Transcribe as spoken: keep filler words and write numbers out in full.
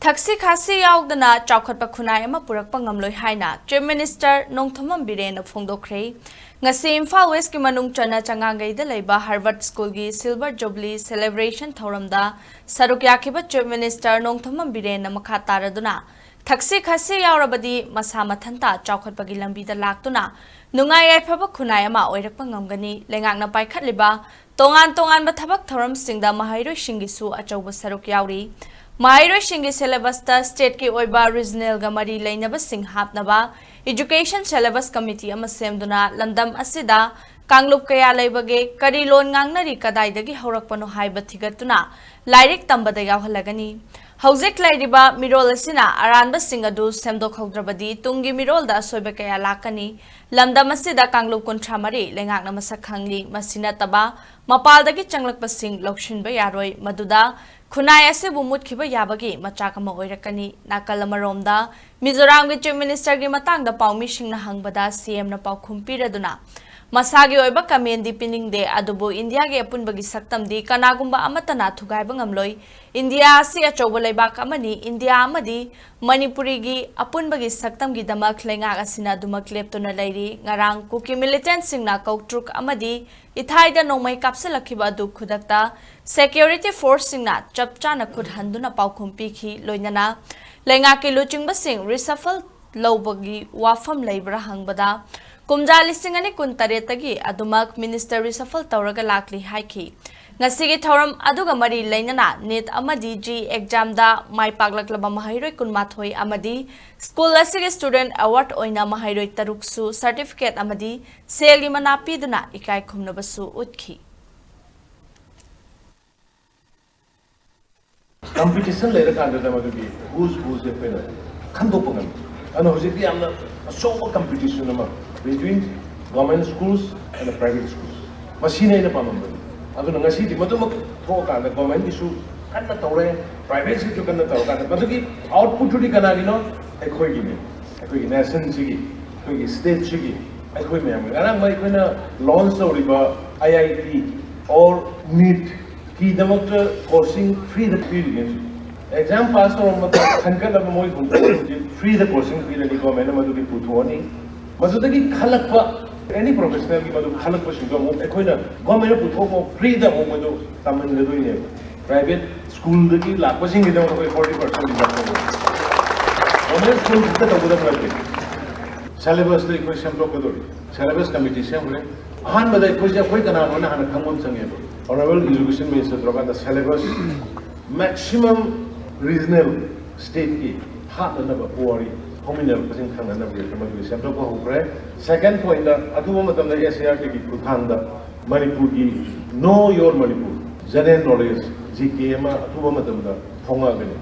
ꯊꯛꯁꯤ ꯈꯥꯁꯤ ꯌꯥꯎꯗꯅ ꯆꯥꯎꯈꯠꯄ ꯈꯨꯟꯅꯥꯏ ꯑꯃ ꯄꯨꯔꯛꯄ ꯉꯝꯂꯣꯏ ꯍꯥꯏꯅ Chief Minister ꯅꯣꯡꯊꯣꯝꯕꯝ ꯕꯤꯔꯦꯟꯅ ꯐꯣꯡꯗꯣꯛꯈ꯭ꯔꯦ꯫ ꯉꯁꯤ ꯏꯝꯐꯥꯜ ꯋꯦꯁꯀꯤ ꯃꯅꯨꯡ ꯆꯟꯅ ꯆꯉꯥꯡꯒꯩꯗ ꯂꯩꯕ Harvard Schoolꯒꯤ Silver Jubilee Celebration ꯊꯧꯔꯝꯗ ꯁꯔꯨꯛ ꯌꯥꯈꯤꯕ Chief Minister ꯅꯣꯡꯊꯣꯝꯕꯝ ꯕꯤꯔꯦꯟꯅ ꯃꯈꯥ ꯇꯥꯔꯗꯨꯅ, ꯊꯛꯁꯤ ꯈꯥꯁꯤ ꯌꯥꯎꯔꯕꯗꯤ ꯃꯁꯥ ꯃꯊꯟꯇ ꯆꯥꯎꯈꯠꯄꯒꯤ ꯂꯝꯕꯤꯗ ꯂꯥꯛꯇꯨꯅ ꯅꯨꯡꯉꯥꯏ ꯌꯥꯏꯐꯕ ꯈꯨꯟꯅꯥꯏ ꯑꯃ ꯑꯣꯏꯔꯛꯄ ꯉꯝꯒꯅꯤ꯫ ꯂꯩꯉꯥꯛꯅ ꯄꯥꯏꯈꯠꯂꯤꯕ ꯇꯣꯉꯥꯟ ꯇꯣꯉꯥꯟꯕ ꯊꯕꯛ ꯊꯧꯔꯝꯁꯤꯡꯗ ꯃꯍꯩꯔꯣꯏꯁꯤꯡꯒꯤꯁꯨ ꯑꯆꯧꯕ ꯁꯔꯨꯛ ꯌꯥꯎꯔꯤ꯫ ꯃꯍꯩꯔꯣꯏꯁꯤꯡꯒꯤ syllabusꯇ stateꯀꯤ ꯑꯣꯏꯕ regionalꯒ ꯃꯔꯤ ꯂꯩꯅꯕꯁꯤꯡ ꯍꯥꯞꯅꯕ Education Syllabus Committee ꯑꯃ ꯁꯦꯝꯗꯨꯅ ꯂꯝꯗꯝ ꯑꯁꯤꯗ ꯀꯥꯡꯂꯨꯞ ꯀꯌꯥ ꯂꯩꯕꯒꯦ, ꯀꯔꯤ ꯂꯣꯟ ꯉꯥꯡꯅꯔꯤ, ꯀꯗꯥꯏꯗꯒꯤ ꯍꯧꯔꯛꯄꯅꯣ ꯍꯥꯏꯕ ꯊꯤꯒꯠꯇꯨꯅ ꯂꯥꯏꯔꯤꯛ ꯇꯝꯕꯗ ꯌꯥꯎꯍꯜꯂꯒꯅꯤ꯫ ꯍꯧꯖꯤꯛ ꯂꯩꯔꯤꯕ ꯃꯤꯔꯣꯜ ꯑꯁꯤꯅ ꯑꯔꯥꯟꯕꯁꯤꯡ ꯑꯗꯨ ꯁꯦꯝꯗꯣꯛꯍꯧꯗ꯭ꯔꯕꯗꯤ ꯇꯨꯡꯒꯤ ꯃꯤꯔꯣꯜꯗ ꯑꯁꯣꯏꯕ ꯀꯌꯥ ꯂꯥꯛꯀꯅꯤ꯫ ꯂꯝꯗꯝ ꯑꯁꯤꯗ ꯀꯥꯡꯂꯨꯞ ꯀꯨꯟꯊ꯭ꯔꯥ ꯃꯔꯤ ꯂꯩꯉꯥꯛꯅ ꯃꯁꯛ ꯈꯪꯂꯤ꯫ ꯃꯁꯤ ꯅꯠꯇꯕ ꯃꯄꯥꯜꯗꯒꯤ ꯆꯪꯂꯛꯄꯁꯤꯡ ꯂꯧꯁꯤꯟꯕ ꯌꯥꯔꯣꯏ꯫ ꯃꯗꯨꯗ ꯈꯨꯟꯅꯥꯏ ꯑꯁꯤꯕꯨ ꯃꯨꯠꯈꯤꯕ ꯌꯥꯕꯒꯤ ꯃꯆꯥꯛ ꯑꯃ ꯑꯣꯏꯔꯛꯀꯅꯤ꯫ ꯅꯥꯀꯜ ꯑꯃꯔꯣꯝꯗ, ꯃꯤꯖꯣꯔꯥꯝꯒꯤ Chief Ministerꯒꯤ ꯃꯇꯥꯡꯗ ꯄꯥꯎꯃꯤꯁꯤꯡꯅ ꯍꯪꯕꯗ CMꯅ ꯄꯥꯎꯈꯨꯝ ꯄꯤꯔꯗꯨꯅ, ꯃꯁꯥꯒꯤ ꯑꯣꯏꯕ commentꯗꯤ ꯄꯤꯅꯤꯡꯗꯦ, ꯑꯗꯨꯕꯨ ꯏꯟꯗꯤꯌꯥꯒꯤ ꯑꯄꯨꯟꯕꯒꯤ ꯁꯛꯇꯝꯗꯤ ꯀꯅꯥꯒꯨꯝꯕ ꯑꯃꯠꯇꯅ ꯊꯨꯒꯥꯏꯕ ꯉꯝꯂꯣꯏ꯫ ꯏꯟꯗꯤꯌꯥ ꯑꯁꯤ ꯑꯆꯧꯕ ꯂꯩꯕꯥꯛ ꯑꯃꯅꯤ꯫ ꯏꯟꯗꯤꯌꯥ ꯑꯃꯗꯤ ꯃꯅꯤꯄꯨꯔꯤꯒꯤ ꯑꯄꯨꯟꯕꯒꯤ ꯁꯛꯇꯝꯒꯤꯗꯃꯛ ꯂꯩꯉꯥꯛ ꯑꯁꯤꯅ ꯑꯗꯨꯃꯛ ꯂꯦꯞꯇꯨꯅ ꯂꯩꯔꯤ꯫ ꯉꯔꯥꯡ ꯀꯨꯀꯤ militantꯁꯤꯡꯅ ꯀꯧꯇ꯭ꯔꯨꯛ ꯑꯃꯗꯤ ꯏꯊꯥꯏꯗ ꯅꯣꯡꯃꯩ ꯀꯥꯞꯁꯤꯜꯂꯛꯈꯤꯕ ꯑꯗꯨ ꯈꯨꯗꯛꯇ security forceꯁꯤꯡꯅ ꯆꯞ ꯆꯥꯅ ꯈꯨꯠ ꯍꯟꯗꯨꯅ ꯄꯥꯎꯈꯨꯝ ꯄꯤꯈꯤ꯫ ꯂꯣꯏꯅꯅ ꯂꯩꯉꯥꯛꯀꯤ ꯂꯨꯆꯤꯡꯕꯁꯤꯡ reshuffle ꯂꯧꯕꯒꯤ ꯋꯥꯐꯝ ꯂꯩꯕ꯭ꯔꯥ ꯍꯪꯕꯗ, ꯀꯨꯝꯖꯥ ꯂꯤꯁꯤꯡ ꯑꯅꯤ ꯀꯨꯟ ꯇꯔꯦꯠꯇꯒꯤ ꯑꯗꯨꯃꯛ minister reshuffle ꯇꯧꯔꯒ ꯂꯥꯛꯂꯤ ꯍꯥꯏꯈꯤ꯫ ꯉꯁꯤꯒꯤ ꯊꯧꯔꯝ ꯑꯗꯨꯒ ꯃꯔꯤ ꯂꯩꯅꯅ NEET ꯑꯃꯗꯤ JEE examꯗ ꯃꯥꯏ ꯄꯥꯛꯂꯛꯂꯕ ꯃꯍꯩꯔꯣꯏ ꯀꯨꯟꯃꯥꯊꯣꯏ ꯑꯃꯗꯤ school ꯑꯁꯤꯒꯤ student award ꯑꯣꯏꯅ ꯃꯍꯩꯔꯣꯏ ꯇꯔꯨꯛꯁꯨ certificate ꯑꯃꯗꯤ ꯁꯦꯜꯒꯤ ꯃꯅꯥ ꯄꯤꯗꯨꯅ ꯏꯀꯥꯏ ꯈꯨꯝꯅꯕꯁꯨ ꯎꯠꯈꯤ꯫ Competition ꯂꯩꯔꯀꯥꯟꯗꯗ ꯃꯗꯨꯒꯤ who's who's ꯑꯩꯈꯣꯏꯅ ꯈꯟꯗꯣꯛꯄ ꯉꯝꯃꯤ꯫ ꯑꯗꯨꯅ ꯍꯧꯖꯤꯛꯇꯤ ꯌꯥꯝꯅ ꯑꯆꯧꯕ competition ꯑꯃ between government schools and private schools, ꯃꯁꯤꯅ ꯑꯩꯅ ꯄꯥꯝꯃꯝꯕꯅꯤ꯫ ꯑꯗꯨꯅ ꯉꯁꯤꯗꯤ ꯃꯗꯨꯃꯛ ꯊꯣꯛꯑꯀꯥꯟꯗ governmentꯒꯤꯁꯨ ꯀꯟꯅ ꯇꯧꯔꯦ, privateꯁꯤꯁꯨ ꯀꯟꯅ ꯇꯧꯔꯀꯥꯟꯗ ꯃꯗꯨꯒꯤ outputꯇꯨꯗꯤ ꯀꯅꯥꯒꯤꯅꯣ? ꯑꯩꯈꯣꯏꯒꯤꯅꯤ꯫ ꯑꯩꯈꯣꯏꯒꯤ nationꯁꯤꯒꯤ, ꯑꯩꯈꯣꯏꯒꯤ stateꯁꯤꯒꯤ, ꯑꯩꯈꯣꯏ ꯃꯌꯥꯝꯒꯤ꯫ ꯉꯔꯥꯡ ꯑꯩꯈꯣꯏꯅ launch ꯇꯧꯔꯤꯕ IIT or NEETꯀꯤꯗꯃꯛꯇ coaching freeꯗ ꯄꯤꯔꯤꯅꯦ ꯍꯧꯖꯤꯛ꯫ ꯑꯦꯛꯖꯥꯝ ꯄꯥꯁ ꯇꯧꯔꯕ ꯃꯇꯨꯡ ꯈꯟꯒꯠꯅꯕ ꯃꯣꯏ ꯍꯨꯝꯐꯨ ꯍꯧꯖꯤꯛ ꯐ꯭ꯔꯤꯗ ꯀꯣꯆꯤꯡ ꯄꯤꯔꯅꯤ, ꯒꯣꯔꯃꯦꯟꯅ ꯃꯗꯨꯒꯤ ꯄꯨꯊꯣꯛꯑꯅꯤ꯫ ꯃꯗꯨꯗꯒꯤ ꯈꯜꯂꯛꯄ ꯑꯦꯅꯤ ꯄ꯭ꯔꯣꯐꯦꯁꯅꯦꯜꯒꯤ ꯃꯗꯨ ꯈꯜꯂꯛꯄꯁꯤꯡꯗꯣ ꯑꯃꯨꯛ ꯑꯩꯈꯣꯏꯅ ꯒꯣꯔꯃꯦꯟꯅ ꯄꯨꯊꯣꯛꯑꯒ ꯐ꯭ꯔꯤꯗ ꯑꯃꯨꯛ ꯃꯗꯨ ꯇꯝꯍꯟꯒꯗꯣꯏꯅꯦꯕ꯫ ꯄ꯭ꯔꯥꯏꯚꯦꯠ ꯁ꯭ꯀꯨꯜꯗꯒꯤ ꯂꯥꯛꯄꯁꯤꯡꯒꯤꯗꯃꯛ ꯑꯩꯈꯣꯏ ꯐꯣꯔꯇꯤ ꯄꯥꯔꯁꯦꯟ ꯔꯤꯖꯥꯔꯕ ꯇꯧꯕ꯫ ꯒꯣꯔꯃꯦꯟ ꯁ꯭ꯀꯨꯜ ꯈꯛꯇ ꯇꯧꯒꯗꯕ ꯅꯠꯇꯦ꯫ ꯁꯦꯂꯦꯕꯁꯇ ꯑꯩꯈꯣꯏ ꯁꯦꯝꯗꯣꯛꯀꯗꯧꯔꯤ꯫ Syllabus committee ꯁꯦꯝꯈ꯭ꯔꯦ꯫ ꯑꯍꯥꯟꯕꯗ ꯑꯩꯈꯣꯏꯁꯦ ꯑꯩꯈꯣꯏ ꯀꯅꯥꯅꯣꯅ ꯍꯥꯟꯅ ꯈꯪꯕ ꯑꯃ ꯆꯪꯉꯦꯕ꯫ ꯑꯣꯅꯔꯦꯕꯜ ꯏꯖꯨꯀꯦꯁꯟ ꯃꯤꯅꯤꯁꯇꯔ ꯇꯧꯔꯀꯥꯟꯗ ꯁꯦꯂꯦꯕꯁ ꯃꯦꯛꯁꯤꯃꯝ ꯔꯤꯖꯅꯦꯜ ꯁ꯭ꯇꯦꯠꯀꯤ ꯍꯥꯠꯅꯅꯕ ꯄꯨꯋꯥꯔꯤ ꯍꯧꯃꯤꯟꯅꯔꯛꯄꯁꯤꯡ ꯈꯪꯅꯅꯕꯒꯤ ꯃꯗꯨꯒꯤ ꯁꯦꯝꯗꯣꯛꯄ ꯍꯧꯈ꯭ꯔꯦ꯫ ꯁꯦꯀꯦꯟ ꯄꯣꯏꯟꯗ ꯑꯊꯨꯕ ꯃꯇꯝꯗ ꯑꯦꯁ ꯁꯤ ꯑꯥꯔ ꯇꯤꯒꯤ ꯈꯨꯠꯊꯥꯡꯗ ꯃꯅꯤꯄꯨꯔꯒꯤ Know Your Manipur, general knowledge, G K ꯑꯃ ꯑꯊꯨꯕ ꯃꯇꯝꯗ ꯐꯣꯡꯉꯛꯑꯒꯅꯤ꯫